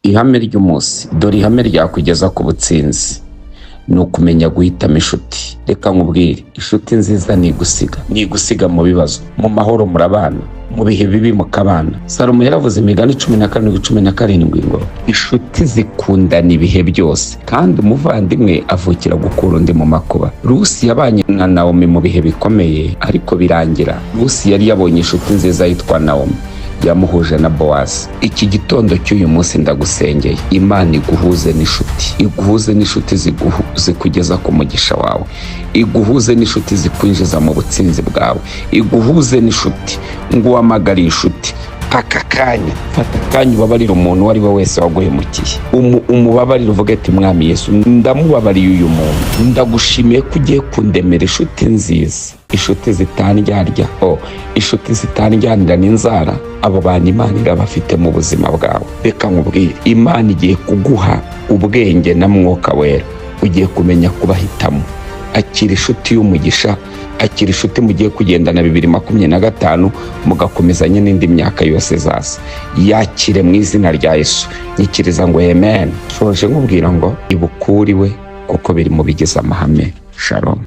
Ihame ry'umunsi, dore ihame ryakugeza ku butsinzi, ni ukumenya guhitamo inshuti. Reka nkubwire, inshuti nziza ni igusiga, ni igusiga mu bibazo, mu mahoro murabana, mu bihe bibi mukabana. Salomo yaravuze, Imigani 17:17, ngo inshuti zikundana ibihe byose, kandi umuvandimwe avukira gukura undi mu makuba. Rusi yabanye na Nawomi mu bihe bikomeye, ariko birangira. Rusi yari yabonye inshuti nziza yitwa Nawomi, yamuhuje na Bowazi. Iki gitondo cy'uyu munsi ndagusengeye, Imana iguhuze n'inshuti, iguhuze n'inshuti zikugeza ku mugisha wawe, iguhuze n'inshuti zikwinjiza mu butsinzi bwawe, iguhuze n'inshuti. Ngo uhamagare inshuti paka akanya, fata akanya ubabarire umuntu uwo ari we wese waguhemukiye. Umubabarire, uvuge ati: "Mwami Yesu, ndamubabariye uyu muntu, ndagushimiye ko ugiye kundemera inshuti nziza, inshuti zitandyarya, o inshuti zitandyanira n'inzara." Abo bantu Imana irabafite mu buzima bwawe. Reka nkubwire, Imana igiye kuguha ubwenge na Mwuka Wera, ugiye kumenya kubahitamo. Akira inshuti y'umugisha, akira inshuti mugiye kugendana 2025, mugakomezanya n'indi myaka yose izaza. Yakire mu izina rya Yesu. Nyikiriza ngo amen. Shoje nkubwira ngo ibukuriwe, kuko biri mu bigize amahame. Shalom.